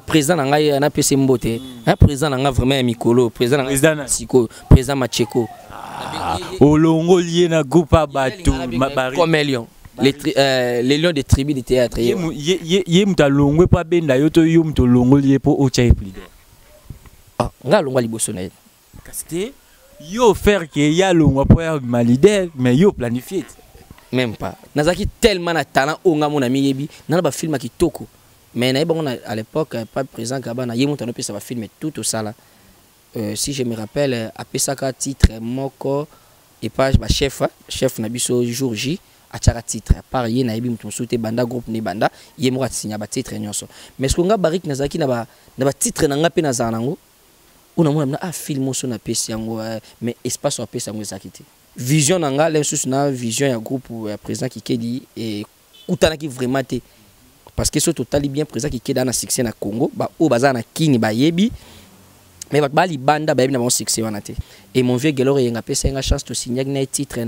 Président na ngai napesi mbote, hein, président na ngai vraiment ya mikolo, président na ngai sikoyo, président Macheko. Ah, olongoli ye na groupe ya bato. Comme lion, les lions des tribus de théâtre. Ye moto alongwe mpo abenda yo to yo moto olongoli ye mpo otya ye leader? Ah, ngai alongwa liboso na ye. Kasi te, yo faire ke ye alongwa mpo ya ma leader, mais yo planifie te. Même pas, nazalaki tellement na talent oyo ngai mona miyebi nana bafilm ya kitoko, mais nayebi bango à l'époque pas. Président Gabana, ye moto anopesa bafilm tout osala. Si je me rappelle, apesaka titre moko epa bachef, chef na biso jour J atiaka titre. À part ye, nayebi moto mosusu te. Banda groupe ne banda, ye moko asinya batitre nyonso. Mais ce nga Barik, nazalaki na batitre na nga mpe nazala nango oyo namona na ah, film oso napesi yango, mais espace oyo apesi yango ezalaki te. Vision na nga le mosusu na vision ya groupe ya président Kikedi ekutanaki vraiment te, parce que soki totali bien, président Kikedi na succès na Congo, baoyo baza na Kini bayebi, mais bato balibanda bayebi na bango succès wana te. Et mon vieux Gelor Eyenga apesa nga chance, tosignaki na ye titre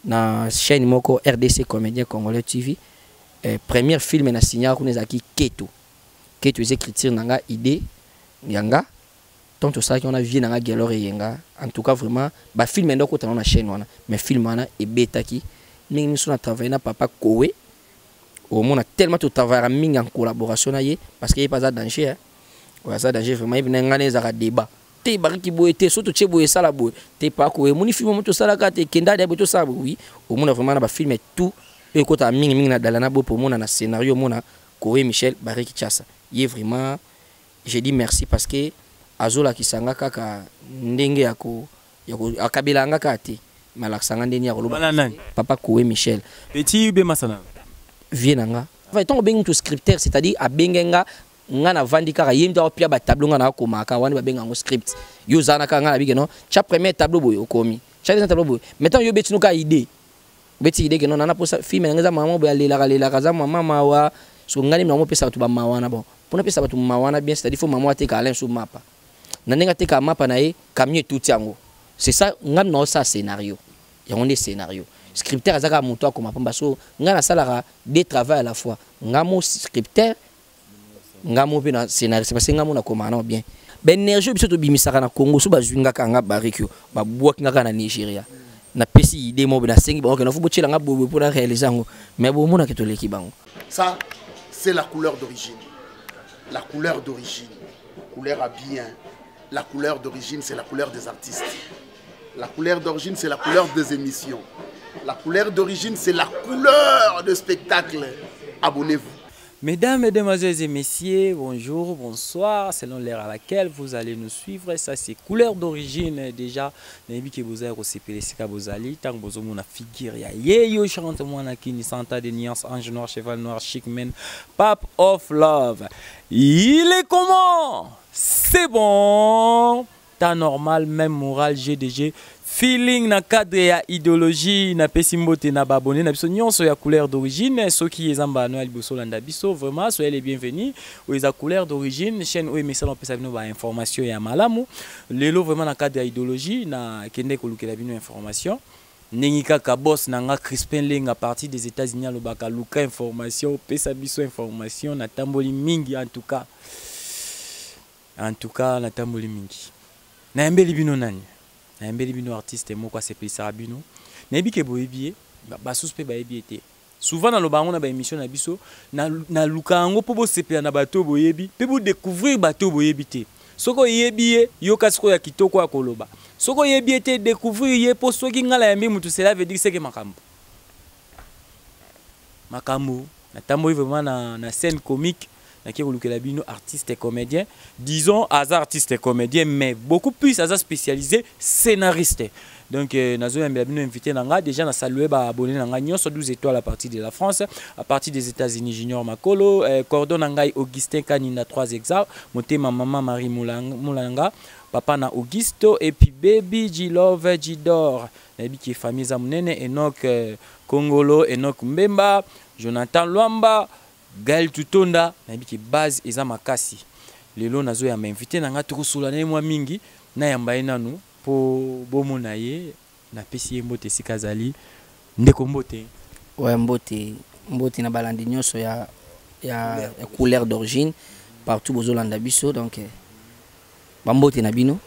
na chaîne moko, RDC Comédien Congolais TV. Première film na signaka kuna ezalaki Keto. Keto eza écriture na nga, idée ya nga. Tant tosalaki wana, vie na nga Gelor Eyenga, en tout cas vraiment bafilm ende okotana na chaîne wana, mais film wana ebetaki mingi. Miso na travaille na papa Kowe, omona tellement totravaillaka mingi en collaboration na ye, parce que ye mpe aza danger, oyo aza danger vraiment. Ye na ngai na ezalaka débat te, Bariki boye te, so totie boye, esala boye te, pako emoni film mo tosalaka te, ekenda de boye, tosala boye. Oui, omona vraiment na bafilm tout oyo ekotaka mingimingi na dala na bopo, omona na scénario, omona Kowe Michel, Bariki Chasa. Ye vraiment, je dis merci, parce que azolakisa nga kaka ndenge ya ko akabela nga kaka te, mais alakisa nga ndenge ya koloba. Papa Kowe Michel. Petit be masana. Vie na nga, ntango obengi moto scripteur, c'est-à-dire abenge nga, nga navandi kaka, ye mutu aopia batableau, nga nakomaka wana, babenga yango script. Yo oza na kaka, nga nabike non, tia premier tableau boye, okomi tia deuxième tableau boye. Maintenant yo obeti no kaka idée, obeti idée ke non, nana posa film na nga eza mama boye, alelaka alelaka, aza mama mawa. So ngai nde opesa bato bamawa wana. Bon, mpona pesa bato mawa wana bien, c'est-à-dire faut mama ateka alain so mapa na ndenge atekaka mapa na ye, camion etuti yango. C'est ça, ngai naosala scénario, yango nde scénario. Scripteur aza kaka moto akoma pamba. So ngai nasalaka deux travail à la fois, ngai mo scripteur, ngai mo mpe na scénariste, parce que ngai mo nakomaka nao bien. Baénergie oyo biso tobimisaka na Congo, so bazwi nga kaka, nga Barik yo, babwaki nga kaka na Nigeria, napesi idée moko, nasengi bango kena fo botiela nga boye mpona réaliser yango, mais bomonaki toleki bango. Ça, c'est la couleur d'origine, la couleur d'origine, couleur à bien. La couleur d'origine, c'est la couleur des artistes. La couleur d'origine, c'est la couleur des émissions. La couleur d'origine, c'est la couleur de spectacle. Abonnez-vous. Mesdames, Mesdemoiselles et Messieurs, bonjour, bonsoir, selon l'heure à laquelle vous allez nous suivre. Ça, c'est couleur d'origine déjà. Nayebi ke boza kosepela esika bozali ntango bozomona figure ya ye yo chante mwana Kini santa de nuance, ange noir, cheval noir, chic man, pape of love. Il est comment? C'est bon, temps normal, même moral, GDG feeling na cadre ya idéologie. Napesi mbote na baabonnés na biso nyonso ya couleur d'origine. Soki eza mbala ya liboso olanda biso, vraiment soyez les bienvenus. Oyo eza couleur d'origine, chaîne oyo emesala opesa bino bainformation ya malamu. Lelo vraiment na cadre ya idéologie, nakende kolukela bino information ndenge kaka boss na nga Crispin Lenga, partir des États-Unis, alobaka luka information, opesa biso information. Natamboli mingi, en tout cas, en tout cas natamboli mingi. Nayembeli bino nani? Nayembeli bino artiste moko asepelisaka bino. Nayebi ke boyebi ye, basusu mpe bayebi ye te. Souvent naloba yango na baémission na biso, naluka yango mpo bosepela na bato oyo boyebi mpe bodécouvrir bato oyo boyebi te. Soki oyebi ye, yoka sikoyo ya kitoko ya koloba. Soki oyebi ye te, découvrir ye, mpo soki ngai nayambi motu, cela veut dire seke makambo makambo. Natamboli vraiment na scène comique, nake kolukela bino artiste comédien. Disons aza artiste comédien, mais beaucoup plus aza spécialisé scénariste. Donc nazoyambela bino invité na nga. Déjà na saluer baabonnés na nga nyonso 12 étoiles, à partir de la France, à partir des États-Unis, Junior Makolo, cordon na ngai Augustin Kaninda, 3 exa motema, mama Marie Mulanga, papa na Augusto, et puis baby G-Love Gidor. Nayebi ki famille eza monene: Enoch Kongolo, Enoch Mbemba, Jonathan Lwamba, Gael Tutonda. Nayebi ki base eza makasi. Lelo nazoyamba invité na nga, tokosola na ye mwa mingi. Nayamba ye nanu mpo bomona ye. Napesi ye mbote esika azali. Ndeko, mbote. Ouais, mbote, mbote na balandi nyonso ya couleur d'origine. Partout bozolanda biso, donc bambote na bino.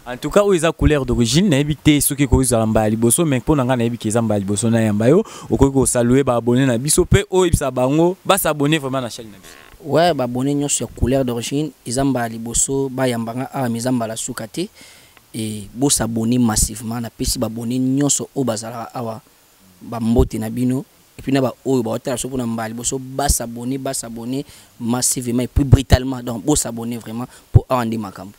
En tout cas, oyo eza Couleur d'origine. Nayebi te soki ekozala mbala liboso, mais mpo na ngai nayebi ke eza mbala liboso na yamba yo. Okoki kosaluer baabonnés na biso mpe oyebisa bango bas'abonner vraiment na chaîne na biso. Ouais, baabonnés nyonso ya Couleur d'origine, eza mbala liboso bayambanga awa, mais eza mbala suka te. E bos'abonner massivement. Napesi baabonnés nyonso oyo bazalaka awa bambote na bino, et puis na baoyo baotala biso mpona mbala liboso, bas'abonner, bas'abonner massivement et puis brutalement. Donc bos'abonner vraiment, mpo awa nde makambo.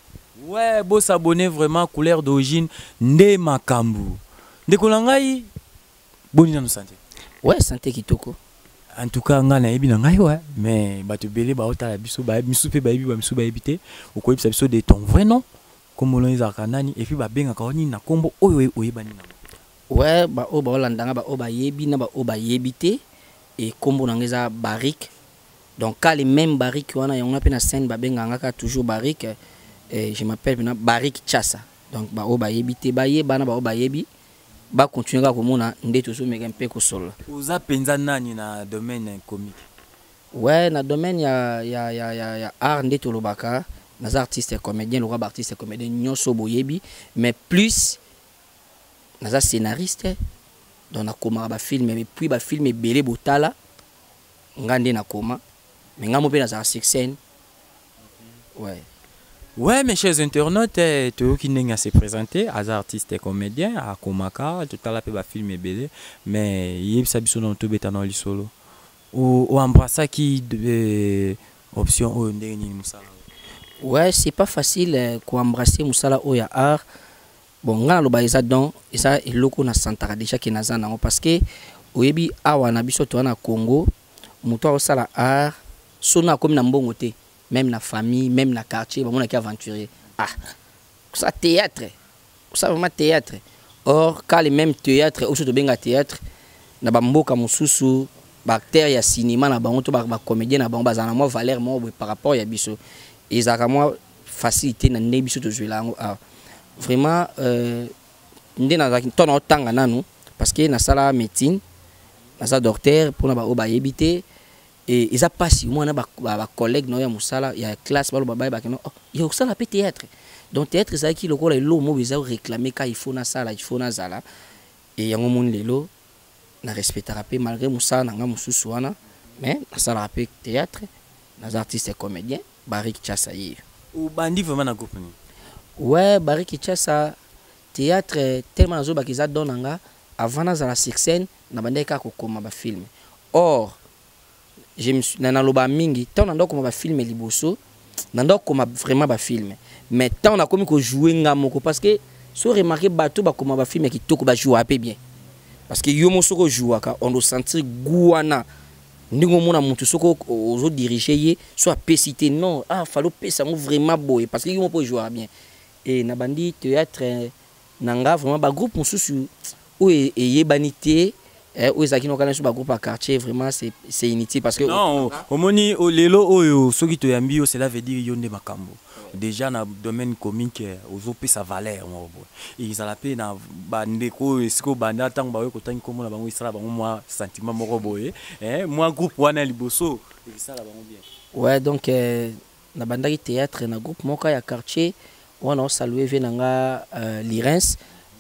Ouais, bos'abonner vraiment, Couleur d'origine nde makambo. Ndeko na ngai, boni nano santé? Ouais, santé kitoko. En tout cas, ngai nayebi na ngai, ouais, mais bato ebele baotala biso, misu mpe bayebi, bamisu bayebi te. Okoyebisa biso de ton vrai nom, kombo no ezalaka nani, et puis babengaka o nini na kombo oyo oyebani nango? Ouais, baoyo baolanda nga, baoyo bayebi na baoyo bayebi te, e kombo na nga eza Barik. Donc ka le même Barik wana, yango mpe na scène babengaka nga kaka toujours Barik. Et je m'appelle maintenant Barik Chassa. Donc baoyo bayebi te bayeba, na baoyo bayebi bacontinuer kaka komona nde tozomeka mpe kosolola. Oza mpenza nani na domaine comique? Ouais, na domaine ya art nde tolobaka, naza artiste comédien lokola baartiste comédien nyonso boyebi, mais plus naza scénariste. Donc nakomaka bafilm, et puis bafilm ebele botala nga nde nakoma, mais nga mo mpe nazala sur scène, ouais. Ouais, mes chers internautes, toyoki ndenge ase présenté, aza artiste et comédien, akomaka, totala mpe bafilm ebele, mais yebisa biso nano, tobeta na lisolo. Oembrassaki option oyo ndenge nini, mosala? Ouais, c'est pas facile koembrasser mosala oyo ya art. Bon, nga naloba eza don, eza eloko nasantaka déjà ke naza nango, parce que oyebi awa na biso toza na Congo, moto akosala art sono akomi na mbongo te, même na famille, même na quartier, bamonaki aventurier. Ah, kosala théâtre, kosala vraiment théâtre. Or ka le même théâtre oyo so tobenga théâtre na bamboka mosusu, baacteur ya cinéma na bango to bacomédien na bango bazala na mwa valeur moko boye par rapport ya biso. Ezalaka mwa facilité na ndenge biso tozwela yango awa. Vraiment, nde nazalaki nto na otanga nanu, parce que nasala médecine, naza docteur mpona baoyo bayebi te. E eza mpasi mwana bacollègue na oyo ya mosala ya classe baloba, bayebaka no, oh, ya kosala mpe théâtre. Donc théâtre ezalaki lokola eloko moko eza réclame ka, il faut nasala, il faut nazala. E yango moni lelo na respectaka mpe malgré mosala na nga mosusu wana, mais nasalaka mpe théâtre. Naza artiste comédien Barik Chasa ye. Obandi vraiment na groupe nini? Ouais, Barik Chasa, théâtre, tellement nazobaka eza don na nga. Avant nazala sur scène, nabandaki kaka kokoma bafilm. Or je me suis, na naloba mingi, ntango nanda kokoma bafilm liboso, nanda kokoma vraiment bafilm, mais ntango nakomi kojouer nga moko, parce que so remarqué, bato bakoma bafilm ya kitoko bajouaka mpe bien, parce que yo mo soki ojouaka, on osentir goût wana. Ndenge omona motu soki ozodirige ye, so apesi te, non, ah, fallait opesa yango vraiment boye, parce que yo mo mpo ojouaka bien. E nabandi théâtre na nga vraiment bagroupe mosusu oyo eyebani te, oyo ezalaki nokana biso bagroupe ya quartier. Vraiment, c'est inutile parce que Non, omoni, lelo oyo soki toyambi yo, cela veut dire yo nde makambo déjà na domaine comique, ozopesa valeur moko boye. Ezala mpe na bandeko oyo esika obanda, ntango baoyi kotangi nkombo na bango, esala bango mwa sentiment moko boye, mwa groupe wana ya liboso esala bango bien. Ouais, donc nabandaki théâtre na groupe moko ya quartier wana. Osaluer vieux na nga Lirens,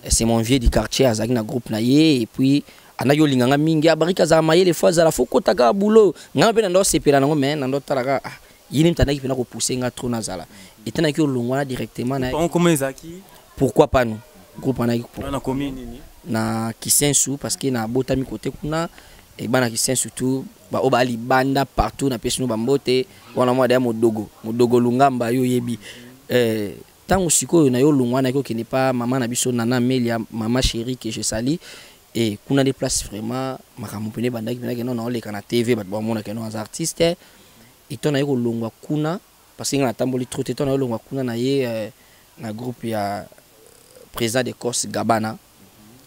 c'est mon vieux du quartier. Azalaki na groupe na ye, et puis andaki olinganga mingi. Abariki azala mayele, fo azala fo kota kaka bulo. Ngai mpe nanda osepela nango, mais nanda otalaka, ah, ye nde moto andaki mpena kopousser nga trop nazala. Etanaki olongwa na directement na Bango comment ezalaki? Pourquoi pas nous, groupe wana. Wana commune nini? Na Kisensu, parce que nabotami kote kuna. E bana Kisensu tout baoyo baa libanda partout, napesi no bambote wana. Mwa daya modogo modogo lungamba, yo oyebi. Ntango sikoyo na yo olongwa, nayaki okende pa mama na biso Nana Amelia, mama chérie que je sali. E kuna nde place vraiment makambo mpene ebandaki mpena keno naoleka na TV, bato bamonaka no aza artiste. Eto naye kolongwa kuna, parce que nga natamboli trop te. To naye kolongwa kuna na ye na groupe ya président de Corse Gabana,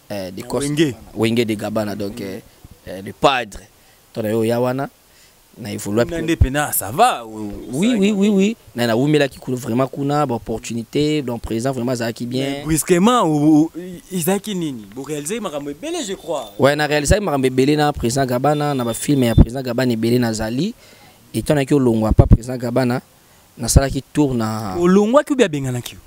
de Corse. Wenge. Wenge de Gabana, donc le padre. To na ye oya wana na évolue. Kuna nde pena ça va? Oui, na nawumelaki kuna vraiment, kuna baopportunité. Donc président vraiment azalaki bien. Brusquement ezalaki nini? Boréalise makambo ebele, je crois. Ouais, na réalisaki makambo ebele na président Gabana, na bafilm ya président Gabana ebele nazali. Etant nayaki olongwa pa président Gabana, nasalaki tour na Olongwaki obi abenganaki yo?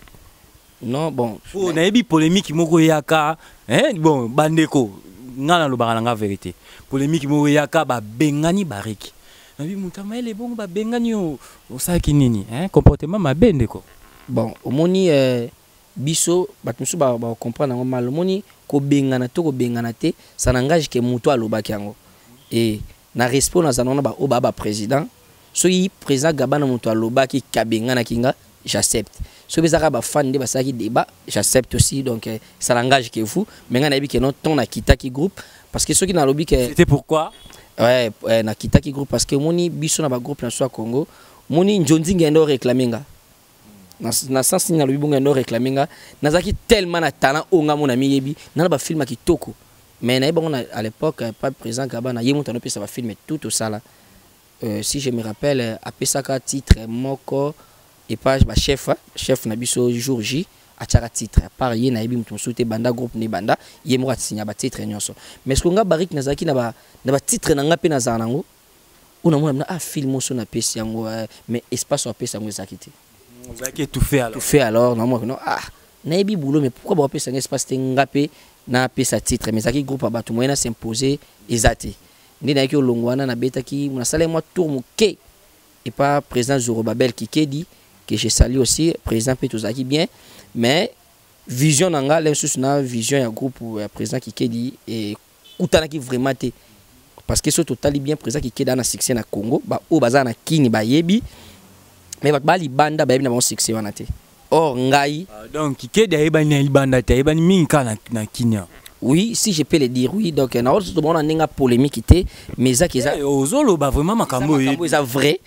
Non, bon. Po nayebi polémique moko eyaka, hein. Bon, bandeko, nga nalobaka na nga vérité. Polémique moko eyaka, babengani Bariki. Nabi moto amayele bongo, babengani yo, osalaki nini, hein? Comportement mabe, ndeko. Bon, omoni, biso bato mosusu bacomprendre yango mal. Omoni, kobengana to kobengana te, ça n'engage ke moto alobaki yango. E na respect nazala wana, baoyo baa baprésident, soki président Gabana moto alobaki kabenganaki nga, j'accepte. Soki ezaka bafan nde basalaki débat, j'accepte aussi. Donc ça n'engage que vous, mais ngai nayebi ke non, ton nakitaki groupe parce que soki nalobi ke C'était pourquoi? Ouais, nakitaki groupe parce que omoni, biso na bagroupe na so ya Congo, omoni, njonzi ngende oréclame nga na sens nini? Nalobi bongo, ndo réclame nga, nazalaki tellement na talent oyo nga mona miyebi, na bafilm ya kitoko. Mais nayebi bango à l'époque, pas président Gabana, ye moto anopesa bafilm tout osala. Si je me rappelle, apesaka titre moko epa bachef, chef na biso jour J atiaka titre. Par ye nayebi moto mosusu te. Banda groupe ne banda, ye moko asinya batitre nyonso. Mais ce nga Barik, nazalaki na batitre na nga mpe nazala nango oyo namona na ah, film oso napesi yango, mais espace oyo apesi yango ezalaki te. Ozalaki étouffé alors. Étouffé alors. Namona non, ah, nayebi boulot, mais pourquoi bakopesa nga espace te, nga mpe napesa titre? Mais ezalaki groupe ya bato, moyen na s'imposer eza te. Nde nayaki olongo wana, nabetaki, nasalaki mwa tour moke epa président Zorobabel Kikedi, que je salue aussi. Président mpe tozalaki bien, mais vision na nga le mosusu na vision ya groupe ya président Kikedi ekutanaki vraiment te. Parce que soki totali bien, président Kikedi ana succès na Congo, baoyo baza na Kini bayebi, mais bato balibanda bayebi na bango succès wana te. Or ngai Ah, donc Kikedi ayebani na libanda te, ayebani mingi kaka na Kinia? Oui, si je peux le dire, oui. Donc na oyo tomona ndenge polémique te, mais ezaki eza Ozoloba vraiment makambo. Makambo eza vrai.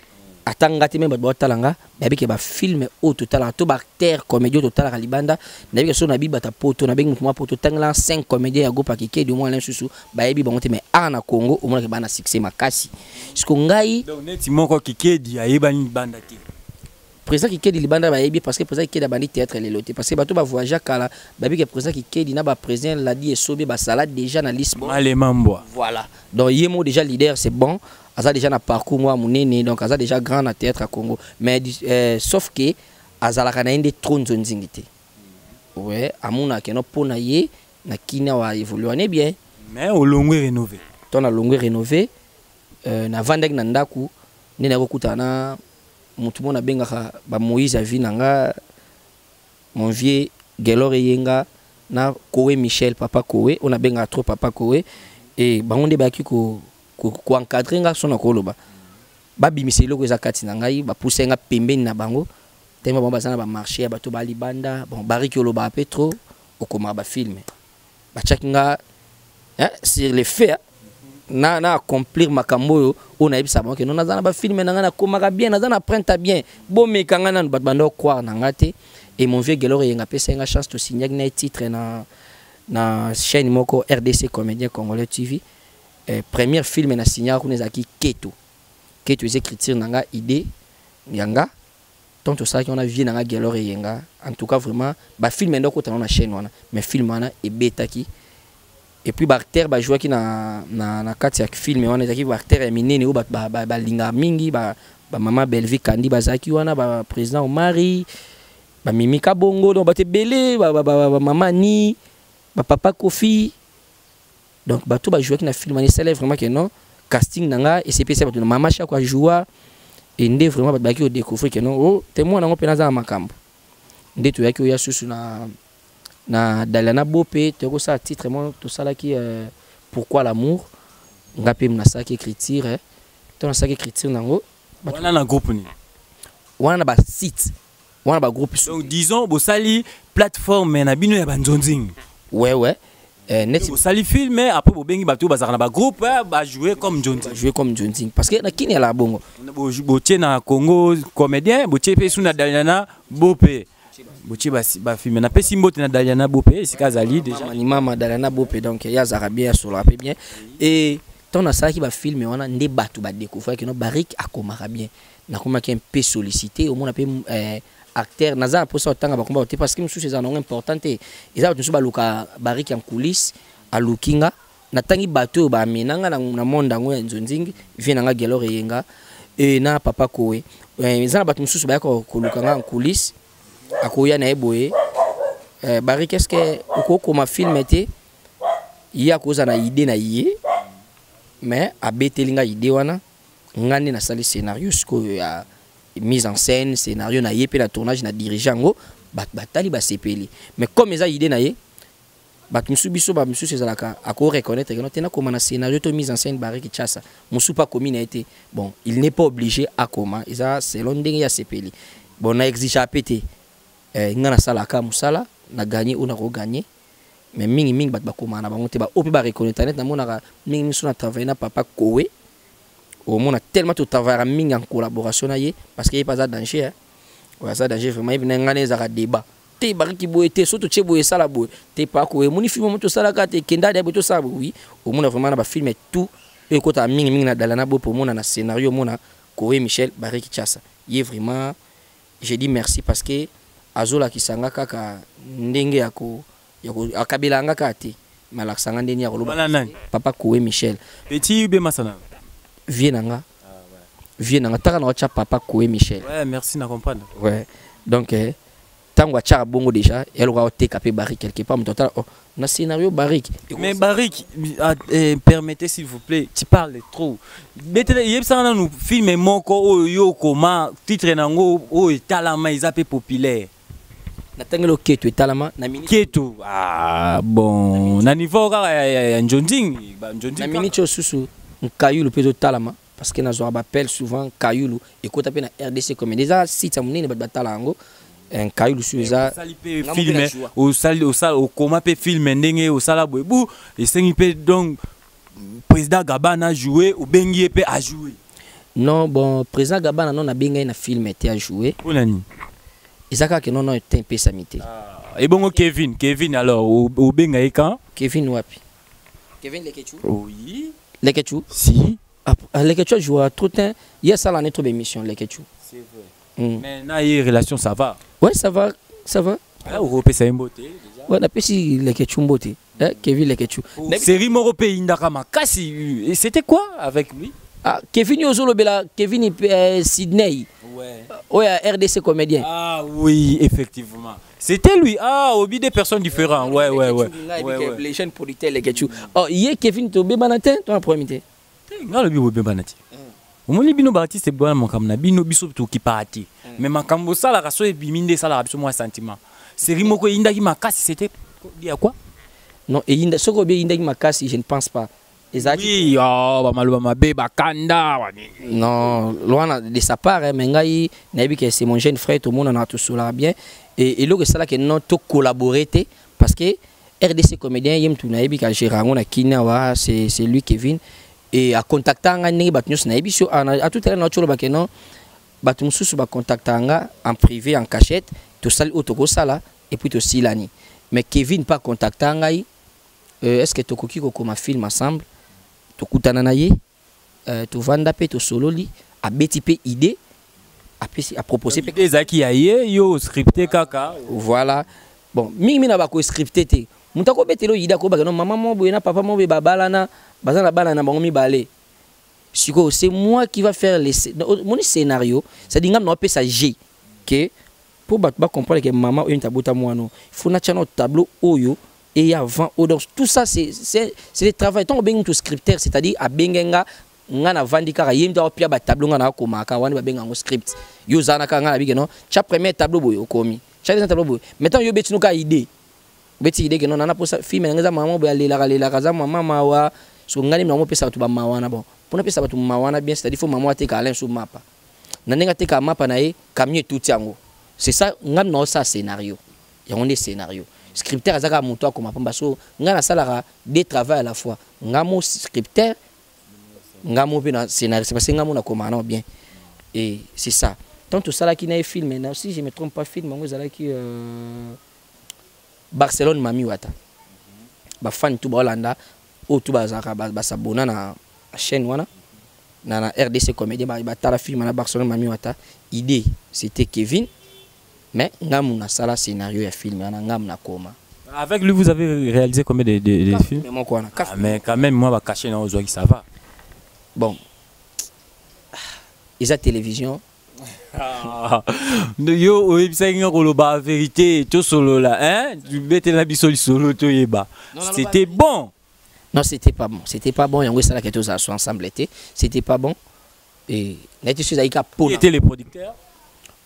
Ata nga te, me bato baotala nga bayebi ke bafilm oyo totalaka to baacteur comédie oyo totalaka libanda, nayebi ke so nabi bato ya poto, nabengi motu mwa poto, otangela 5 comédien ya groupe ya Kikedi, omwana lisusu bayebi bango te. Mais awa na Congo, omonaka baa na succès makasi. Siko ngai Donc neti moko Kikedi ayebani libanda te? Président Kikedi, libanda bayebi, parce que président Kikedi abandi théâtre lelo te. Parce que bato bavoyage kala bayebi ke président Kikedi na baprésident Ladi Esobe basala déjà na Lisbonne. Malema mbwa. Voilà, donc ye mo déjà leader, c'est bon, aza déjà na parcours mwa monene, donc aza déjà grand na théâtre à Congo. Mais sauf que azalaka na ye nde trop nzonzingi te. Ouais, amonaka no mpo na ye na Kini awa évolue wane bien. Mais olongwe Rénové? To nalongwe Rénové, navandaki na ndako nde nakokutana na motu moko nabengaka bamoïse ya vie na nga, mon vieux Gelor Eyenga na Kowe Michel, papa Kowe oyo nabengaka trop papa Kowe. E bango nde bayaki koencadre nga so na koloba babimisa eloko eza kati na ngai. Bapusai nga pembeni na bango tellement bango baza na bamarché ya bato balibanda. Bon, Bariki, olobaka mpe trop, okomaka bafilm. Batiaki nga, hein, sur le fait na accomplir makambo oyo oyo nayebisa bango ke non, naza na bafilm na ngai, nakomaka bien, naza na printe bien, bomeka ngai nanu. Bato banda ocroire na nga te. Et mon vieux Gelor Eyenga apesaki nga chance, tosignaki na ye titre na chaîne moko RDC Comédien Congolais TV. Première film na signaka kuna ezalaki Keto. Keto eza écriture na nga, idée ya nga. Tant tosalaki wana, vieux na nga Gelor Eyenga, en tout cas vraiment, bafilm ende okotana na chaîne wana, mais film wana ebetaki. Et puis baacteur bajouaki na kati ya film wana, ezalaki baacteur ya minene oyo bato balingaka mingi, bamama Belvi Kandi bazalaki wana, baprésident Omari, bamimi Kabongo, donc bato ebele, bamama ni bapapa Kofi. Donc bato bajouaki na film wana, esala vraiment ke non, casting na nga esepesi bato. Na mama Shako ajoua e nde vraiment bato bayaki kodécouvrir ke non, o te, mwana yango mpena aza na makambo. Nde toyaki oya susu na Daliana Bope, toyaki titre mo tosalaki, Pourquoi l'amour. Nga mpe nasalaki écriture, to nasalaki écriture nango. Wana na groupe nini? Wana na basite wana, bagroupe. Donc disons bosali plateforme na bino ya banzonzingi? Ouais, neti bosali film, après bobengi bato oyo bazalaka na bagroupe, bajouer comme nzonzing. Jouer comme nzonzing, parce que na Kini ala bongo. Botie na Congo comédien, botie mpe su na Daliana Bope, botie bafilm. Napesi mbote na Daliana Bope esika azali déjà. Ni mama Daliana Bope, donc ye azalaka bien, asolaka mpe bien. Et ntango nasalaki bafilm wana nde bato badécouvraki no Barik akomaka bien. Nakomaki un peu sollicité, omona mpe acteur naza na mposa kotanga bakomba te, parce que mosusu eza nango important te. Eza bato mosusu baluka Barik ya coulisse, aluki nga. Natangi bato oyo bamena nga na monde yango ya nzonzingi, vieux na nga Gelor Eyenga, E na papa Kowe, eza na bato mosusu bayaka koluka nga en coulisse, akoya na ye boye: "Barik, est ce que okokoma film te?" Ye akozala na idée na ye, mais abeteli nga idée wana, nga nde nasali scénario. Sikoyo ya mise en scène, scénario na ye mpe na tournage na dirige yango, bato batali, basepeli. Mais comme eza idée na ye, bato mosusu, biso bamisusu ezalaka akoreconnaître que te, nakoma na scénario to mise en scène Barik Chasa. Mosusu mpe akomi na ye te. Bon, il n'est pas obligé akoma, eza selon ndenge ye asepeli. Bon, na exige ape te. Nga nasalaka mosala na gagné oyo nakogagné, mais mingimingi bato bakomaka na bango te. Baoyo mpe bareconnaître net, namonaka mingi so na travaille na papa Kowe, omona tellement totravaillaka mingi en collaboration na ye, parce que ye mpe aza danger, hein. Aza danger vraiment. Ye na ngai na ezalaka débat te: "Bariki, boye te, so totie boye, esala boye te." Pako emoni film mo tosalaka te, ekenda de boye, tosala boye. Oui, omona vraiment na bafilm tout oyo ekotaka mingimingi na dala na boye, po omona na scénario, omona Kowe Michel, Bariki Chasa. Ye vraiment, j'ai dit merci, parce que azolakisa nga kaka ndenge ya ko akabela nga kaka te, mais alakisa nga ndenge ya koloba. Papa Kowe Michel. Petit ube masana. Vie na nga, vie na nga taka na otya papa Kowe Michel. Ouais, merci na comprendre. Ouais, donc ntango atiaka bongo déjà, eloko oteka mpe Barik quelque part, moto atala, oh, na scénario Barik. Mais Barik, ah, permettez s'il vous plaît, tu parles trop. Betele, yebisanga nanu film moko oyo yo okoma titre nango oyo etalama, eza mpe populaire. Natangeli oketo etalama na minute. Keto, ah, bon, na niveau kaka ya Njonding, ba Njonding. Na minute oyo susu, Nkayulu mpe ezotalama, parce que nazwaka baappel souvent. Nkayulu ekota mpe na RDC Comédie, eza site ya monene, bato batala yango. Nkayulu susu eza. Osali mpe film, osali, osala, okoma mpe film ndenge osala boye bu esengi mpe, donc président Gabana joué, obengi ye mpe ajoue? Non, bon, président Gabana, non, nabengai ye na film te ajoue. Mpona nini? Eza kaka nono te, epesami te. Ebongo Kevin, Kevin alors, obenga ye quand? Kevin wapi? Kevin Lekechu? Oui. Lekechu? Si. Ah, Lekechu ajoua trop te, ye asala ne trop bémission, Lekechu. C'est vrai. Mais na ye relation, ça va? Ouais, ça va, ça va. Ah, okopesa ye mbote déjà? Ouais, napesi Lekechu mbote. Kevin Lekechu. Série moko mpe eyindaka makasi, et c'était quoi avec lui? Ah, Kevin oyo ozolobela, Kevin Sydney? Ouais. Oyo ya RDC Comédien. Ah oui, effectivement, c'était lui. Ah, obi des personnes différentes. Ouais. Les jeunes producteurs, Lekechu. Oh, ye Kevin, tobebana te, to na problème te. Nga lobi bobebana te. Omoni, bino baartiste bwana, makambo na bino, biso tokipaka te, mais makambo osalaka so ebimi nde esalaka biso mwa sentiment. Série moko eyindaki makasi, c'était ya quoi? Non, eyinda, soki obi eyindaki makasi, je ne pense pas ezalaki. Oui, oh, bamaloba mabe, bakanda banini. Non, loin de sa part, hein, mais ngai nayebi que c'est mon jeune frère, tomonana, tosolaka bien. Et eloko esalaki non tocollaborer te, parce que RDC Comédien, ye mutu nayebi ka gérant yango na kini awa, c'est lui Kevin, et acontacta nga ndenge bato nyonso nayebi so à tout à l'heure naoti olobake non, bato mosusu bacontacta nga en privé, en cachette, tosali oyo tokosala et puis tosilani. Mais Kevin mpe acontacta ngai: "Est ce que tokoki kokoma film ensemble?" Tokutana na ye, tovanda mpe tosololi, abeti mpe idée, apesi, apropose mpe. Ezalaki ya ye, yo scripte kaka? Voilà. Bon, mingi na bakoscripte te. Moto akobetela oyo idée, akobaka no mama mo boye na papa mo boye, babalana, baza na bana na bango mibale. Sikoyo c'est moi qui va faire les moni scénario, c'est-à-dire nga na opesa g ke mpo bato bacomprendre ke mama oyo nti abota mwana, faut natia na tableau oyo eya avant oyo. Donc tout ça, c'est le travail. Ntango obengi moto scripteur, c'est-à-dire abenge nga, nga navandi kaka, ye moto aopia batableau, nga nakomaka wana, babenga yango script. Yo oza na kaka, nga nabike no tia premier tableau boye, okomi tia deuxième tableau boye. Maintenant yo obeti no kaka idée, obeti idée ke non, nana posa film nanga eza mama boye, alelaka alelaka, aza mama mawa. So ngai nde nango opesa bato bamawa wana. Bon, mpona pesa bato mawa wana bien, c'est-à-dire faut mama ateka alain so mapa na ndenge ateka mapa na ye, camion etuti yango. C'est ça, ngai naosala scénario yango nde scénario. Scripteur aza kaka moto akoma pamba. So ngai nasalaka deux travail à la fois, ngai mo scripteur, ngai mo mpe na scénariste, parce que ngai mo nakomaka nao bien. Et c'est ça, tant tosalaki na ye film na, si je me trompe pas, film yango ezalaki Barcelone Mami Wata. Bafani tu baolanda oyo tu bazalaka basabona na chaîne wana na RDC Comédien, batala film na Barcelone Mami Wata. Idée, c'était Kevin, mais ngamu nasala scénario ya film wana, ngamu nakoma. Avec lui, vous avez réalisé combien de films? Moko wana. Ah, mais quand même, moi, bah, caché dans qui ça va. Bon. Eza télévision. Ah, yo oyebisaki nga koloba vérité, tosolola, hein, betela biso lisolo toyeba. C'était bon? Non, c'était pas bon, c'était pas bon. Yango esalaki tozala so ensemble te, c'était pas bon. Et nayeti so ezalaki ka pona. Était les producteurs?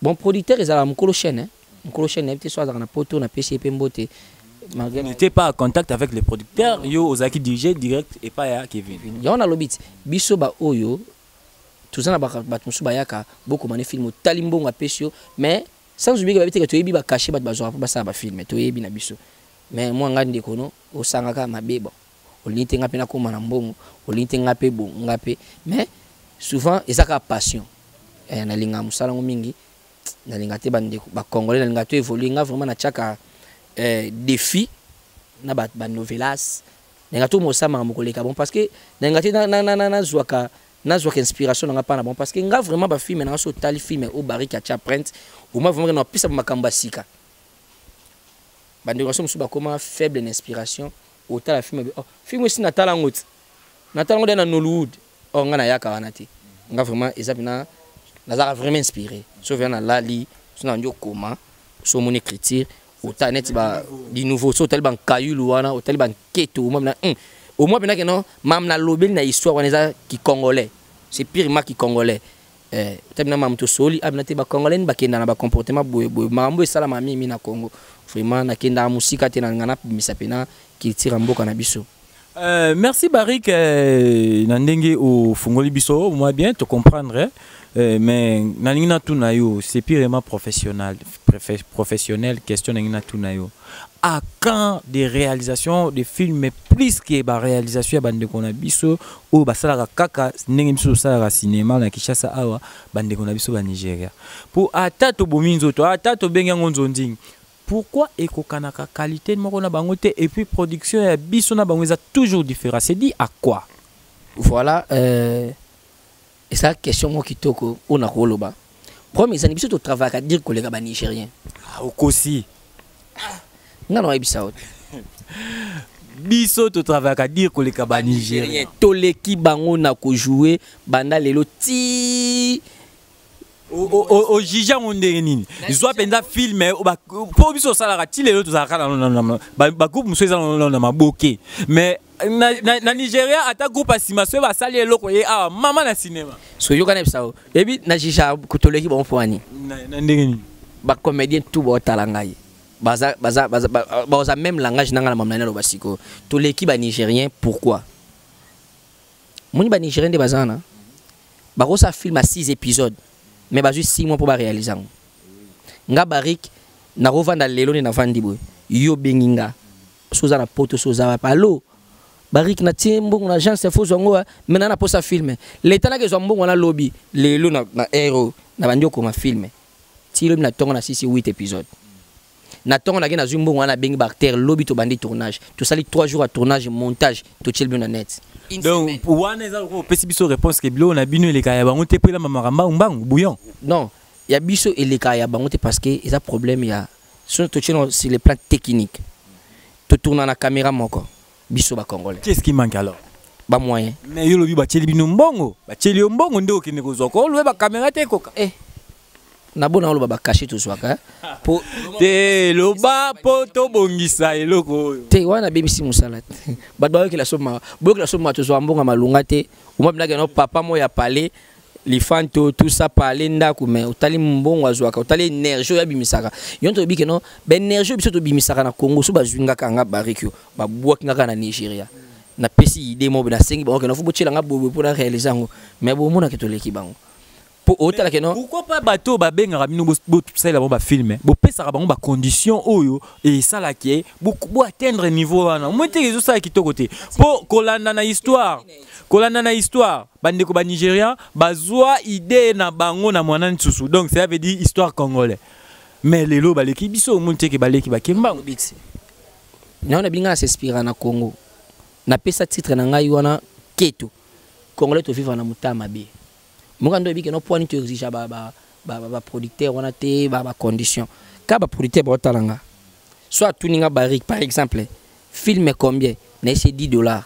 Bon, producteur ezalaka mokolo chaîne, hein? Mokolo chaîne, nayebi te so azalaka na poto, napesi ye mpe mbote. Malgré n'était pas en contact avec les producteurs, yo ozalaki dirigé direct epai ya Kevin. Yango nalobi ti biso baoyo toza na bato mosusu bayaka bokomane film, otali mbongo apesi yo, mais sans oublier que babi teke toyebi bacachet bato bazwaka mpo basala bafilm, toyebi na biso. Mais mwa ngai ndeko no osangaka mabe, bon, olingi te nga mpe nakóma na mbongo, olingi te nga mpe, bon, nga mpe, mais souvent eza kaka passion. Eh, nalingaka mosala yango mingi, nalinga te bandeko bacongolais, nalinga to évolue. Nga vraiment natiaka défi na banovelas, nalinga to mosala makambo koleka, bon, parce que nalinga te nazwaka inspiration nanga mpa na, bon, parce que nga vraiment bafilm nanga, so otali film oyo Bariki atia printe, omoi vraiment na bapesa makambo ya sika. Bandeko na so mosusu bakóma faible na inspiration. Otala film, oh, film esi natala yango ti natala yango de na Nollywood. Or nga nayaka wana te. Nga vraiment eza mpena nazalaka vraiment inspiré. So vena nalali, so nandi okoma, so omoni écriture, otala neti ba du nouveau, so otali bankayulu wana, otali banketo, omoi mpena omoi mpena keno mam nalobeli na histoire wana eza kicongolais, c'est purement kicongolais. Eh, otali na mamu tosoli abina te, bacongolais ni bakenda na bacomportement boye boye, makambo esalama mingi na Congo. Vraiment nakendaka mosika te, na nga nabimisa mpena culture ya mboka na biso. Merci Barik, na ndenge ofungoli biso moi bien te comprendre, mais nalingi natuna yo, c'est purement professionnel, professionnel question. Nalingi natuna yo, à quand des réalisations de films plus que ba réalisation ya bandeko na biso oyo basalaka kaka ndenge biso tosalaka cinéma na Kinshasa awa, bandeko na biso ba Nigeria? Po ata tobomi nzoto, ata tobengi yango nzondingi, pourquoi ekokanaka qualité moko na bango te? Et puis production ya biso na bango eza toujours différent, c'est dit à quoi? Voilà, eza question moko kitoko oyo nakoloba. Problème ezani, biso totravaillaka dire koleka banigérien. Ah, okosi. Nga na oyebisa yo te. Biso totravaillaka dire koleka banigérien? Toleki bango na kojouer banda lelo ti. Ojuge yango ndenge nini? Zwa mpenza film mpo biso osalaka ti lelo, tozalaka bagroupe mosusu eza na maboke, mais na Nigeria ata groupe ya nsima soki basali eloko ye awa mama na cinéma. So yoka, na yebisa yo, ebi na juge toleki bango mpo wani. Na ndenge nini? Bacomédien tout baotala ngai, baza même langage na ngai na mamna naloba. Sikoyo toleki banigérien pourquoi? Moni banigérien nde baza wana, bakosala film ya 6 épisodes, mais bazwi 6 mois mpo baréalise yango. Nga Barik nakovanda lelo nde navandi boye, yo bengi nga, so oza na poto, so oza wapi, allo Barik, natie mbongo na agence, fo ozwa yango, mais na naposa film leta naki ezwa mbongo wana lobi. Lelo na heure oyo na bandi okoma film ti lobi na ntongo na sisi 8 épisode. Na ntongo nake nazwi mbongo wana, nabengi baacteur, lobi tobandi tournage, tosali 3 jours ya tournage, montage, totieli bino na net. Donc wana eza lokola opesi biso réponse ke biloko na bino eleka ya bango te mpo elamba mbangu mbangu bouillon. Non, ya biso eleka ya bango te parce que eza problème ya so totie sur le plan technique, totourna na caméra moko, biso bacongolais. Qu'est-ce qui manque alors? Bamoyen. Mais yo lobi batieli bino mbongo, batieli yo mbongo nde okende kozwa ko olobe bacaméra te ekoka. Eh, nabona oloba bacachet tozwaka po. Te, loba mpo tobongisa eloko oyo. Te, wana nabebisi mosala te. Bato bayokela so mawa, boyokela so mawa. Tozwa mbongo ya malunga te. Omwa mpinaka no papa moko ya palais lifanto, tout ça, pale ndako, mais otali mbongo azwaka, otali énergie oyo abimisaka. Yo toyebi ke no baénergie oyo biso tobimisaka na Congo, so bazwi ngaka nga Bariki oyo babwaki ngaka na Nigeria, napesi idée moko, nasengi bango ke no fo botiela nga boye mpona réaliser yango, mais bomonaka toleki bango mpo otalaka no. Pourquoi pas bato babengaka bino bosalela bango bafilm, bopesaka bango bacondition oyo esalaki boatteindre niveau wana? Moi teke ezosala kitoko te mpo kolanda na histoire, bandeko banigérien bazwa idée na bango na mwana nsusu, donc ça veut dire histoire congolais, mais lelo baleki biso. Omoni teke baleki bakembango. Biti yango na binga na s'inspira na Congo, napesa titre na ngai wana keto congolais tovivre na motema mabe. Moka ndo oyebi ke no poani toexige baproducteur wana te, bacondition ka baproducteur baotala nga, so atuni nga Barik par exemple film combien, na ese 10 dollars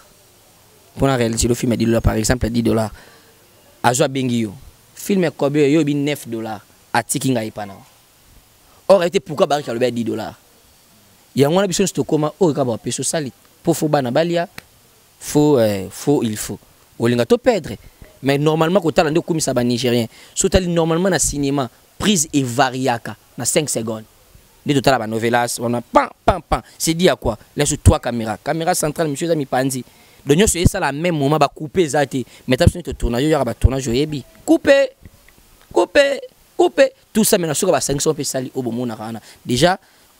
mpona réaliser le film ya 10 dollars, par exemple 10 dollars, azwa abengi yo. Film combien? Yo bi 9 $ atiki ngai epa na. Or ete pourquoi Bariki alobi ya 10 $? Yango wana biso nyonso tokóma oyo kaka bapesa osali mpo fo bana balia, faut il faut olinga to perdre. Mais normalement, kotala nde okumisa Banigérien, so otali normalement na cinéma, prise evariaka na 5 secondes. Nde totala banovelas wana, pan pan pan, c'est dit à quoi? Laisse trois caméra, caméra centrale, monsieur, eza mipanzi. Donc nyonso esala même moment, bacoupe eza te. Mais ta biso nde totourna, yo yaka batournage, oyebi, coupe, coupe, coupe, tout ça. Maintenant, soki basangisi mpe esali oyo bomonaka wana déjà,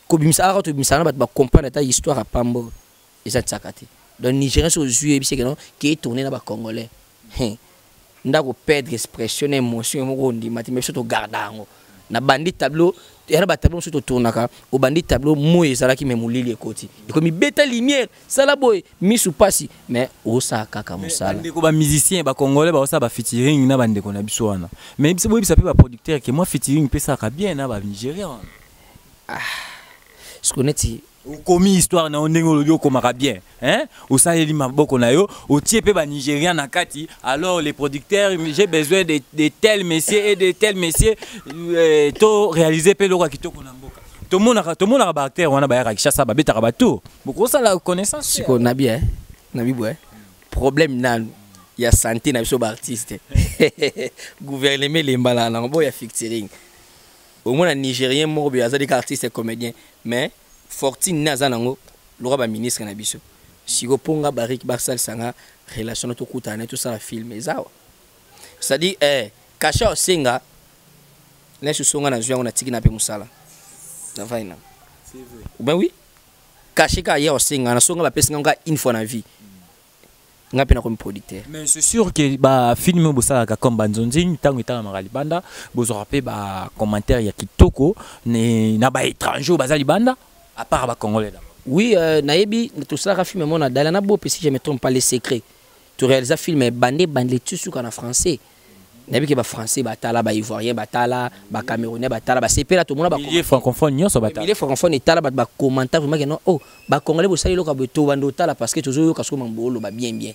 kobimisa aka tobimisa wana, bato bacomprendre ata histoire ya pambo eza tiaka te. Donc Nigérien so ozwi, oyebi seke non ke etourne na Bacongolais, ndako perdre expression na émotion moko ondima te. Mais biso togarda yango na bandi tableau ya na batableau mosusu totournaka. Obandi tableau, moi ezalaki me molili ekoti, ekomi beta lumière, sala boye, misu pasi, mais osala kaka mosala. Bandeko bamusicien Bacongolais baosala bafeaturing na bandeko na biso wana, mais biso boyebisa mpe baproducteur ke mwa featuring mpe esalaka bien na Banigérien wana. Siko neti Okomi histoire na yo ndenge olobi, okomaka bien, hein? Osaleli maboko na yo, otie mpe Banigérien na kati. Alors les producteurs, j'ai besoin de tel monsieur et de tel monsieur, to réaliser mpe eloko ya kitoko na mboka. Tomonaka baacteur wana bayaka Kinshasa, babetaka batour, bokosala connaissance. Siko nabi, eh? Nabi boye, problème nanu ya santé na biso baartiste, gouvernement elembala nango boya featuring. Omona Nigérien moko boye azali ka artiste comédien, mais fortune ne aza nango lokwa baministre na biso. Siko mpo nga Barik basalisanga relation na tokutana na tosala film eza awa, c'est-à-dire cachet osenga nesi songa nazwi yango, natiki na mpe mosala navai na. Ben oui, cachet kaka ye osenga na songa bapesi nga une fois na vie, nga mpe nakomi producteur. Mais c'est sûr que bafilm oyo bosalaka comme Banzonzi, ntango etalamaka libanda, bozwaka mpe bacommentaire ya kitoko na baétranger oyo baza libanda, à part Bacongolais d'abord. Oui, nayebi, tosalaka film mo na Dala na Bope, si je me trompe pas, Les Secrets. Toréalisa film bande bande ti suka na français. Nayebi ke Bafrançais batala, Baivoirien batala, Bacamerounais batala, basepela, tomona. Milieu francophone nyonso batala. Milieu francophone etala, bato bacommenta vraiment ke non, oh, Bacongolais bosali eloko boye, tobanda otala parce que tozoyoka soko mambo oloba bien bien.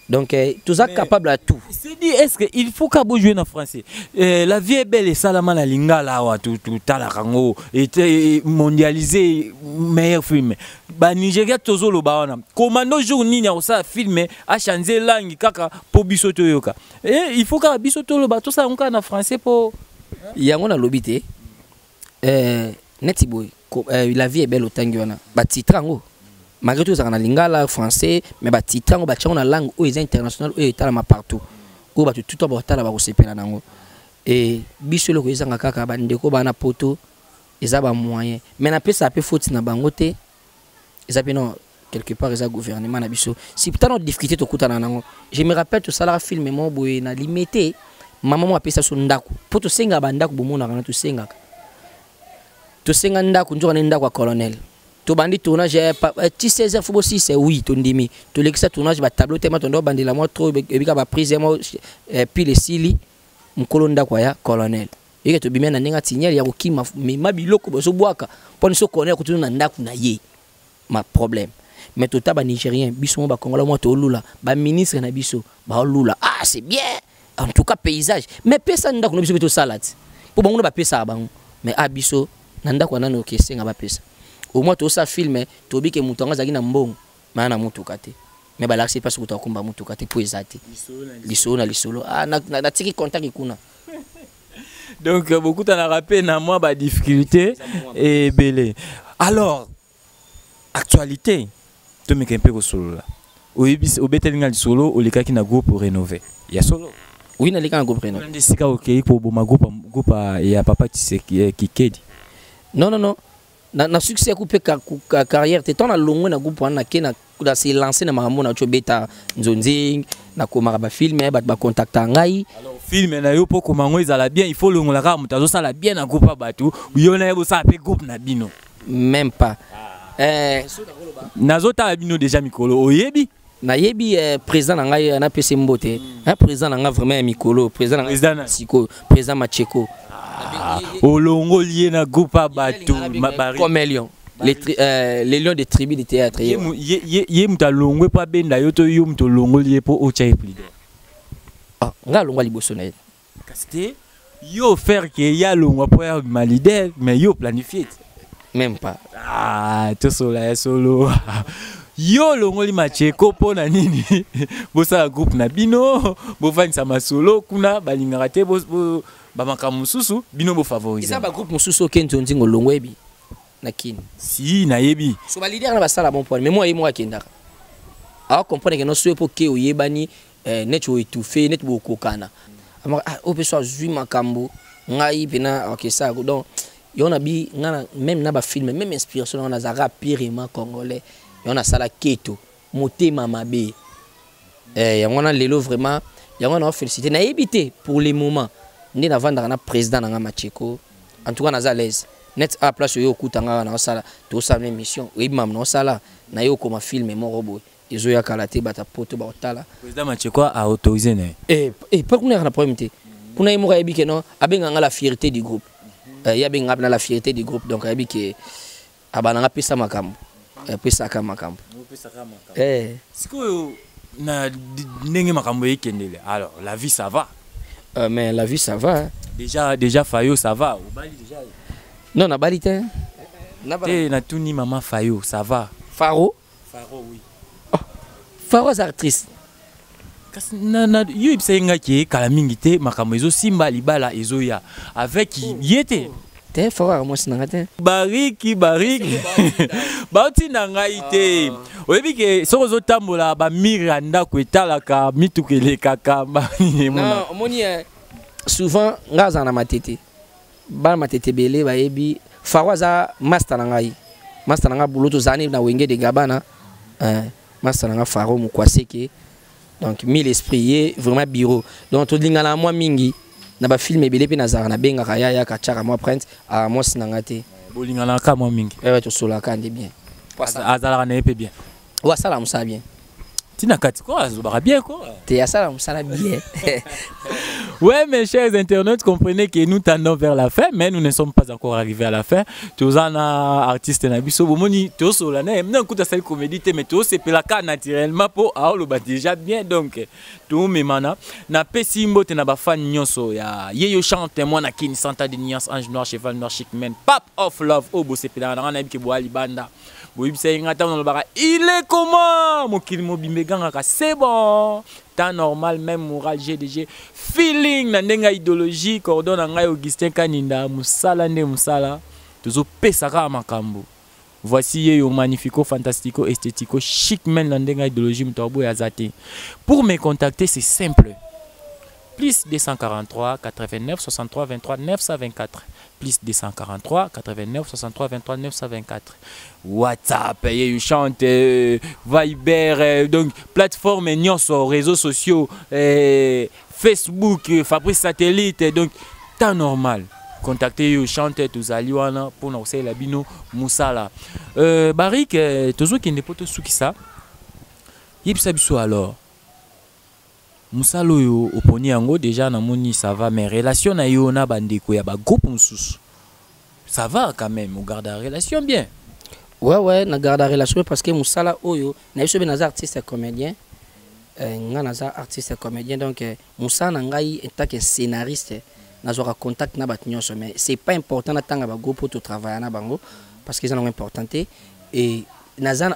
Donc toza capable à tout. C'est dit, est-ce que il faut ka jouer en français? La vie est belle esalama na lingala awa, totalaka yango, était mondialisé, meilleur film. Banigeria tozoloba wana, Commando jour nini akosala film achange langue kaka mpo biso toyoka? Il faut kaka biso toloba, tosala yango kaka na français mpo Yango nalobi te, neti boye, La vie est belle, otangi wana, batitre yango malgré tout ezalaka na lingala, français, mais batitre yango batia yango na langue oyo eza international, oyo etalama partout, oyo bato tuta batala bakosepela nango. E biso eloko ezanga kaka bandeko bana poto eza bamoyen, mais napesaka mpe faute na bango te, eza mpe non, quelque part eza gouvernement na biso. Si tano difficulté tokutana nango, je me rappelle tosalaka film moko boye na Limete, mama moko apesa biso ndako mpo tosengaka bandako, bomonaka na tosengaka, tosenga ndako nzoka nde ndako ya colonel. Tobandi tournage ti 16 heures, fo bosisa. Oui, tondimi, tolekisa tournage, batableau tema, tondo bandela mwa trop, ebika baprise mwa pile esili. Mokolo ndako aya colonel eke, tobimi na ndenge atinyele ya kokima, mema biloko bazobwaka mpo so colonel akotuna na ndako na ye ma problème. Mais tota Banigérien, biso mo Bakongola mwa tolula, baministre na biso baolula, ah, c'est bien en tout cas paysage, mais pesa ndako na biso mpe tosala ti mpo bango na bapesaka bango. Mais a biso na ndako ya nani okesenga bapesa? Au moins tosala film, toyebi ke moto yango azalaki na mbongo maya na motuka te, mais balakisi mpasi kuta kokumba motuka te mpo eza te lisolo na lisolo. Ah, natiki contact kuna. Donc bokutanaka mpe na mwa badifficulté ebele. Alors actualité, tomeka mpe kosolola. Oyebisi, obeteli nga lisolo, olekaki na groupe Rénové ya solo? Oui, naleka na groupe Rénové. Nde esika okei koboma groupe ya papa Kikedi? Non, non, non, na succès ku mpe carrière te. Ntango nalongwe na groupe wana, nake na se lance na makambo na obeta nzonzing, nakomaka bafilm, bato bacontacta ngai. Alors film na yo, mpo koma yango ezala bien, il faut longola kaka moto azosala bien na groupe ya bato, yo na ye bosala mpe groupe na bino. Même pas. Nazotala bino déjà mikolo, oyebi. Nayebi président na ngai, napesi mbote, président na ngai vraiment ya mikolo, président na ngai sikoyo, président Macheko. Olongoli ye na groupe ya bato? Comme lion, les lions des tribus de théâtre. Ye moto alongwe mpo abenda yo, to yo moto olongoli ye mpo otya ye leader? Ah, ngai alongwa liboso na ye. Kasi te yo faire ke ya longwa mpo ya bima leader, mais yo planifie te. Même pas. Ah, tosola ya solo. Yo olongoli Macheko mpo na nini? Bosala groupe na bino, bofandisa masolo kuna, balingaka te bamakambo mosusu bino bofavorise. Eza bagroupe mosusu oke nzonzingo olongwa yebi na Kini. Si nayebi. So baleader na basala bon point, mais moi ye moko akendaka acomprendre ke no soki mpo ke oyebani, neti oétouffe, neti bokokana. Ah, oyo mpe so azwi makambo ngai mpena akesala. Donc yo na bi nga na même na bafilm, même inspiration na nga, nazalaka purement congolais. Yo nasala keto motema mabe, yango wana lelo vraiment yango wana félicité. Nayebi te, pour le moment nde navandaka na président na nga Macheko, en tout cas naza à l'aise net a place oyo okuta nga na osala, tosala émission, oyebi mamu na osala na ye, okoma film moko boye ezoya kala te, bato poto baotala. Président Macheko aautorisé na ye? Eh, pa kuna yaka na problème te. Kuna ye moko ayebi ke non, abenganga la fierté du groupe. Ye abenganga mpena la fierté du groupe, donc ayebi ke abananga apesa makambo, apesaka makambo. Sikoyo na ndenge makambo ekendele, alors la vie, ça va? Mais la vie, ça va, hein. Déjà Fayo, ça va? Obali déjà? Non, nabali te. Te, natuni mama Fayo, ça va? Faro. Faro, oui. Oh, Faro aza actrice. Kasi na yo yebisa ye ngai ke kala mingi te makambo ezosimba, libala ezoya avec ye te. Te, Faro aka mwasi nanga te. Bariki bariki baotinda ngai te. Oyebi ke soki ozotambola, bamire ya ndako etalaka mituka elekaka, banini emona. Non, omoni, souvent nga azala na Matete, bana Matete ebele bayebi Faro aza master na ngai, master na ngai bulo tozalani na Wenge de Gabana, master na ngai Faro Mokwaseke, donc mille esprit ye vraiment bureau. Donc tolingana mwa mingi na bafilm ebele mpe nazalaka nabengaka ya yaka tiaka mwa printe a mwasi na ngai te. Bolinganaka mwa mingi? Ewe, tosolaka nde bien. Azalaka na ye mpe bien? O asala mosala bien. Ntina kati ko azobaka bien ko. Te, asala mosala bien. Ouais, mes chers internautes, comprenez que nous tendons vers la fin, mais nous ne sommes pas encore arrivés à la fin. Toza na artiste na biso, bomoni tosola na ye, mna kuta sali comédie te, mais tosepelaka naturellement po aoloba déjà bien. Donc tomemana na pesi mbote na bafan nyonso ya ye yo chante mwana Kini Santa de Nuance, Ange Noir, Cheval Noir, Chic Man, Pape of Love. Oyo bosepelaka na nga, nayebi ke boya libanda boyebisa ye nga ntango nalobaka il est comment, mokili mobimba egangaka c'est bon, temps normal, même moral, GDG feeling na ndenge ya idéologie, cordon na ngai Augustin Kaninda, mosala nde mosala, tozopesa kaka makambo. Voici ye yo magnifico, fantastico, esthético, chic man na ndenge ya idéologie, moto aboya aza te. Pour me contacter, c'est simple: plus 243 89 63 23 924, plus 243 89 63 23 924. WhatsApp, ye chante, Viber, donc plateforme nyonso, réseaux sociaux, Facebook, Fabrice Satellite, donc temps normal, contacter yo chante, tozali wana mpona kosalela bino mosala. Barik, tozokende mpo tosukisa. Yebisa biso alors mosala oyo oponi yango déjà, namoni ça va, mais relation na yo na bandeko ya bagroupe mosusu, ça va quand même? Ogarde relation bien? Ouais, na garde relation parce que mosala oyo na biso mpe naza artiste ya comédien. Nga naza artiste ya comédien, donc mosala na ngai en tant que scénariste, nazwaka contact na bato nyonso, mais c'est pas important natanga bagroupe oyo totravailla na bango parce que eza nango important te. Et naza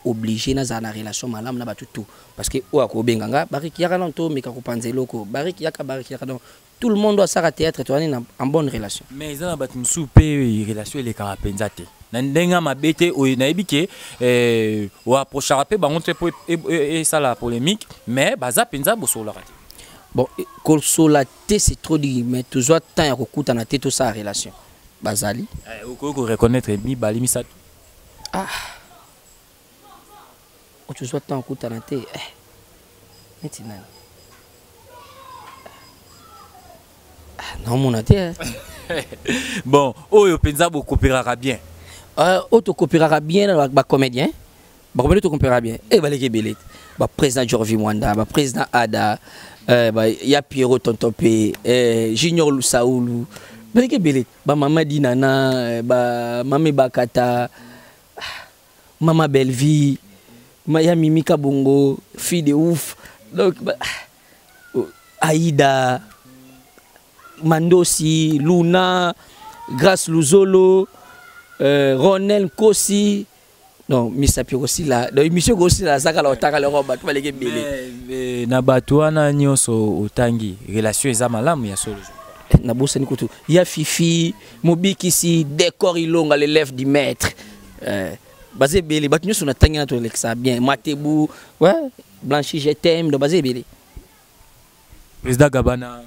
obligé nazala na relation malamu na bato tout parce que oyo akobenga nga: "Barik, yaka nano tomeka kopanza eloko. Barik, yaka, Barik, yaka." Donc tout le monde asaka théâtre, toani en bonne relation. Mais eza na bato mosusu mpe relation elekaka mpenza te na ndenge ya mabe te. Oyo nayebi ke oapprochaka mpe bango te mpo esala polémique, mais baza mpenza bosololaka te. Bon, kosola te, c'est trop dit, mais tozwa temps ya kokutana te, tosala relation, bazali. Okoki koreconnaître mibale, misato? Ah, tozwa temps kokutana te, neti nani? Naomona te. Bon, oyo mpenza bokopéraka bien? Oyo tokopéraka bien na bacomédien, bacomédien tokopéraka bien e baleki ebele te: baprésident Jorvi Mwanda, baprésident Ada, ya Pierrot, tonton P, Junior Lusaulu, baleki ebele, bamama Dinana, bamama Ebakata, mama Bellevie, ya Mimi Kabongo, fille de ouf. Donc Aïda Mandosi, Luna, Grâce Luzolo, Ronel Kosi. Non, misapi kosila. Donc émission kosila zaka la otaka le roba, tu baleke bele. Mais na bato wana nyonso otangi, relation eza malamu ya solo? Nabosani kutu ya Fifi Mobikisi, Décor Ilonga, l'élève du maître, baza ebele. Bato nyonso natangi na tolekisa bien. Matebu, ouais, Blanchi, je t'aime. Donc baza ebele. Président Gabana.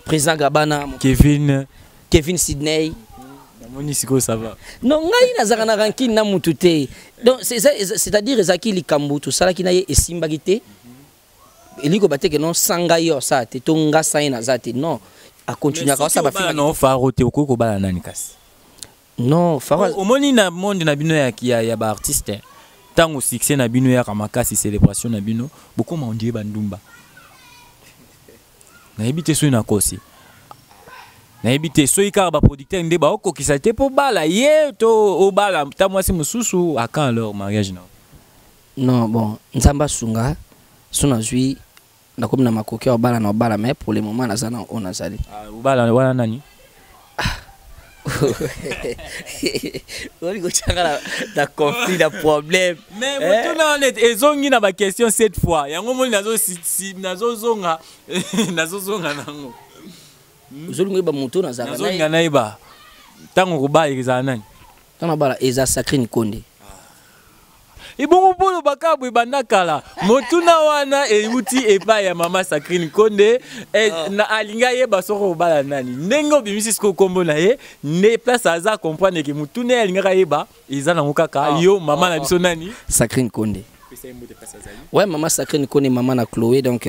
Président Gabana. Kevin. Kevin Sydney. Namoni sikoyo ça va. Non, ngai nazalaka na rancune na mutu te. Donc c'est-à-dire ezalaki likambo tosalaki na ye, esimbaki te. Elingi koba te ke non, sans ngai ye osala te, to nga sans ye naza te. Non, akontinuaka osala bafilm. Non, Faro te, okoki kobala nani kasi? Non, Faro. Omoni, na monde na bino ya baartiste, ntango succès na bino eyaka makasi, célébration na bino bokoma ondie bandumba. Nayebi te soki nakosi, nayebi te soki kaka baproducteur nde baokokisa te mpo bala ye to obala ta mwasi mosusu. À quand alors mariage na? Non, bon, Nzambe asunga, so nazwi, nakomi na makoki ya obala na obala, mais pour le moment naza na oyo nazali. Ah, obala wana nani? Oli kotyanga na conflit, na problème. Mais motuna wana ezongi na baquestion cette fois. Yango moni nazozonga nango. Ozolinga oyeba moto nazalaka? Nazolinga nayeba ntango kobala ezala nani. Ntango nabala eza Sakrine Konde. Ebongo mpo olobaka boye, banda kala motuna wana euti epai ya mama Sakrine Konde. Na alingi ayeba soki obala nani. Ndenge obimisi sikoyo nkombo na ye, nde place aza comprendre ke motuna ye alingaka yeba eza nango kaka yo mama na biso nani. Sakrine Konde. Pesa ye mbote place azali. Ouais, mama Sakrine Konde, mama na Chloé, donc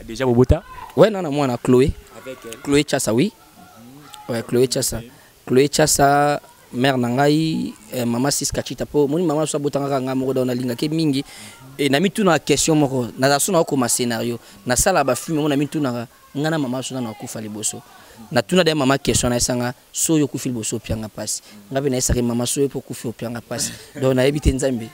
Ah, déjà bobota? Ouais, nana mwana Chloé. Avec elle? Chloé Chassa, oui. Ouais, Chloé Chassa, Chloé Chassa, mère na ngai, mama Siska Chita. Po moni mama so abotanga kaka ngai moko, donc nalingaki mingi. E na mitunaka question moko, naza so nakokoma scénario, nasala bafilm moko, na mitunaka ngai na mama so nana akufa liboso. Natuna de mama question, nayesanga so oyo okufi liboso opianga mpasi, ngai mpe nayesaki mama so oyo mpe okufi opianga mpasi. Donc nayebi te, Nzambe,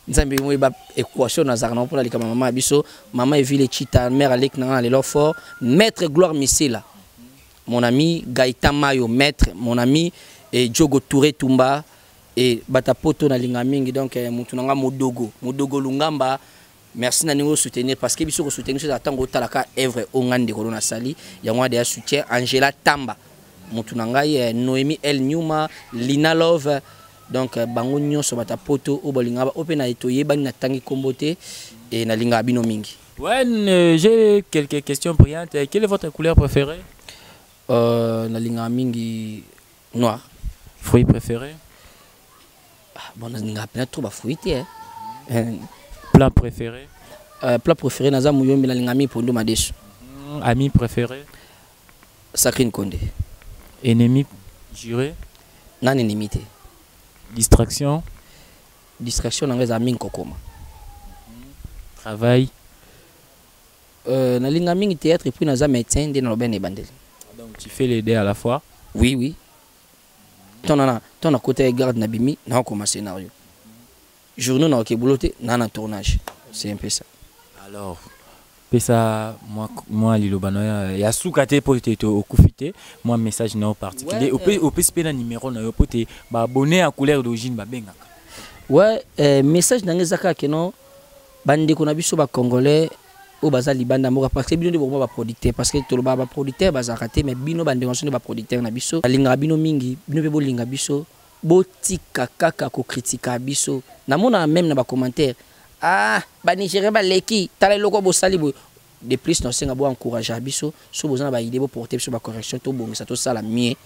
Nzambe moyeba équation nazalaka nango mpona likambo mama ya biso, mama Evile Chita, mère aleki na nga na lelo fort, maître Gloire Misela, mon ami Gaëtan Mayo, maître, mon ami et Diogo Touré Tumba et batapoto nalinga mingi. Donc mutu nanga Modogo, Modogo Lungamba, merci na ndenge soutenir, parce que biso ko soutenir biso ntango otalaka œuvre oyo nga ndeko nasali yango wana. Deya soutien Angela Tamba, mutu na ngai, Noémie El Nyuma, Lina Love. Donc bango nyonso bata poto oyo balingaka oyo mpe na toyebani, natangi nkombo te e nalingaka bino mingi. Ouais, j'ai quelques questions brillantes. Quelle est votre couleur préférée? Nalingaka mingi noir. Fruit préféré? Ah, bon, nalingaka mpenza trop bafruit te, eh. Plat préféré? Plat préféré, naza moyombi, nalingaka mingi pondu madesu. Ami préféré? Sakrine Konde. Ennemi juré? Nani ennemi te. Distraction? Distraction nanga ezala mingi kokoma. Travail? Nalinga mingi théâtre et puis naza médecin, nde naloba na ebandeli. Donc tu fais les deux à la fois? Oui, ntango nakota ye garde, nabimi, nakokoma scénario, journée nakoke boulot te, na tournage, c'est un peu ça. Alors pesa mwa liloba na yo ya suka te mpo te okufi te, mwa message na yo particulier. Opesi mpe na numéro na yo mpo te baabonné ya Couleur d'origine babengaka. Ouais, message na ngai eza kaka keno bandeko na biso bacongolais oyo baza libanda mboka, parce que bino nde bokoma baproducteur, parce que tolobaka baproducteur bazalaka te, mais bino bandeko na biso nde baproducteur na biso. Balingaka bino mingi, bino mpe bolinga biso. Botika kaka kokritika biso. Namonaka même na bacommentaire: "Ah, banigérien baleki, tala eloko bosali boye." De plus, nasenga boencourage biso. So boza na baidée, boporte biso bacorrection, tobongisa, tosala mieux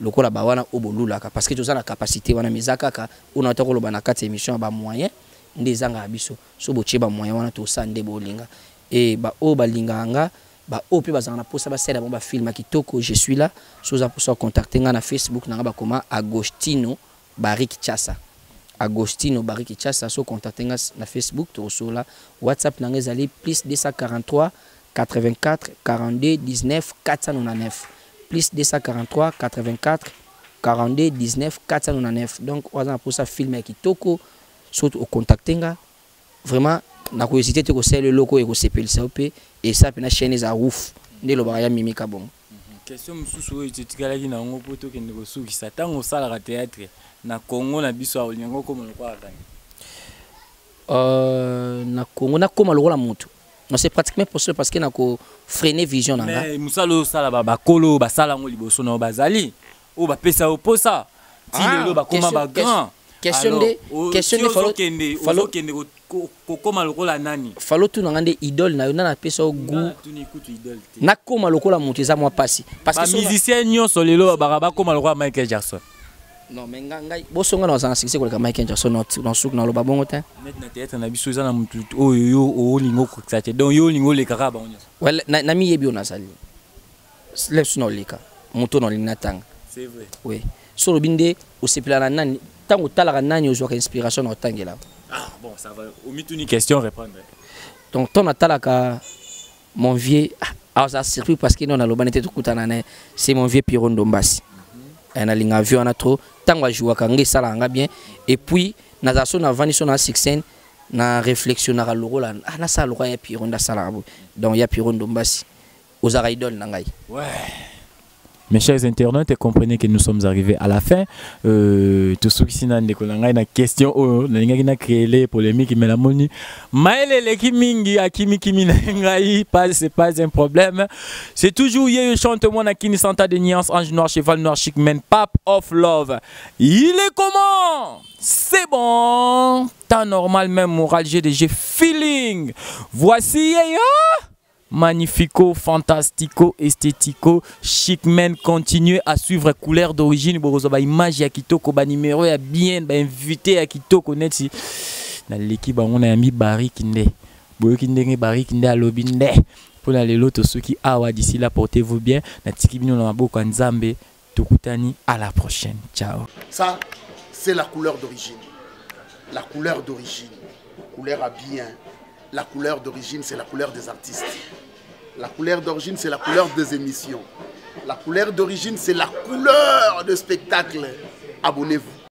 lokola bawana oyo bolulaka, parce que toza na capacité wana, mais eza kaka oyo na koloba na kati ya émission ya bamoyen nde ezangaka biso. So botie bamoyen wana, tosala nde bolinga. E baoyo balingaka nga, baoyo mpe bazalaka na mposa basala bango bafilm ya kitoko, je suis là. So oza mposa, contacte nga na Facebook na nga, bakoma Agostino Barik Chasa, Agostino Barik Chasa. So contacte nga na Facebook, tokosola. WhatsApp na nga ezali plus 243 84 42 19 499, plus 243 84 42 19 499. Donc oyo aza na mposa film ya kitoko, surtout ocontacte nga vraiment. Nakohésite te kosala eloko oyo ekosepelisa yo mpe esa mpe na chaîne eza roof nde elobaka ya Mimi Kabongo. Question mosusu oyo totikalaki na yango mpo tokende kosukisa: ntango osalaka théâtre na Congo na biso, olingi okoma lokola kani? Na Congo, nakóma lokola motu? Non, c'est pratiquement possible parce que nako freiner vision na nga. Mais mosala oyo osala, bakolo oyo basala yango liboso na yo bazali, oyo bapesa yo posa ti lelo bakóma bagrand. Question nde, question nde ozokende kokóma lokola nani? Falo tuna nga nde idole na yo nana apesa yo goût. Nakóma lokola moto eza mwa pasi. Parce que bamusicien nyonso lelo baka bakóma lokola Michael Jackson. Non, mais nga, ngai bosonga na ozala na succès koleka Michael Jackson na suku, naloba bongo te. Net na théâtre na biso, eza na motu oyo yo olingi okokisa te? Donc yo olingi oleka kaka bango nyonso? Ouais, namiyebi oyo nazali lesu na oleka moto na olingi natanga. C'est vrai. Oui, so olobi nde osepela na nani, ntango otalaka nani ozwaka inspiration na otangela? Ah bon, ça va, omituni question, répondre. Donc ntango natalaka mon vieux, ah, aza surpris parce que no naloba nete tokutana na ye, c'est mon vieux Piro Ndombasi. Nalinga vieux wana trop. Ntango ajouaka, nga esalaka nga bien. Et puis nazala so navandi so na succès na réflexionnaka lokola, ah, nasala lokola ya Piro nde asalaka boye. Donc ya Piro Ndombasi ozalaka idole na ngai. Ouais. Mes chers internautes, comprenez que nous sommes arrivés à la fin. Tout ce qui na ndeko na ngai na question oyo nalingaki na créer polémique, mais namoni mayele eleki mingi, akimi kimi na ngai. Pas, c'est pas un problème. C'est toujours Yeyo chante moi na kini santa de nuance, ange noir, cheval noir, chic man, pape of love. Il est comment? C'est bon. Temps normal, même moral, GDG feeling. Voici Yeyo. Magnifico, fantastico, esthético, chic man. Continuez à suivre Couleur d'origine. Bokozwa ba image ya kitoko, ba numéro ya bien, ba invité ya kitoko neti naleki bango na yambi Bariki nde. Boyoki ndenge Bariki nde alobi nde. Mpona lelo tosuki awa. D'ici là, portez-vous bien. Natiki bino na maboko ya Nzambe. Tokutani à la prochaine. Ciao. Ça, c'est la couleur d'origine. La couleur d'origine. Couleur à bien. La couleur d'origine, c'est la couleur des artistes. La couleur d'origine, c'est la couleur des émissions. La couleur d'origine, c'est la couleur de spectacle. Abonnez-vous.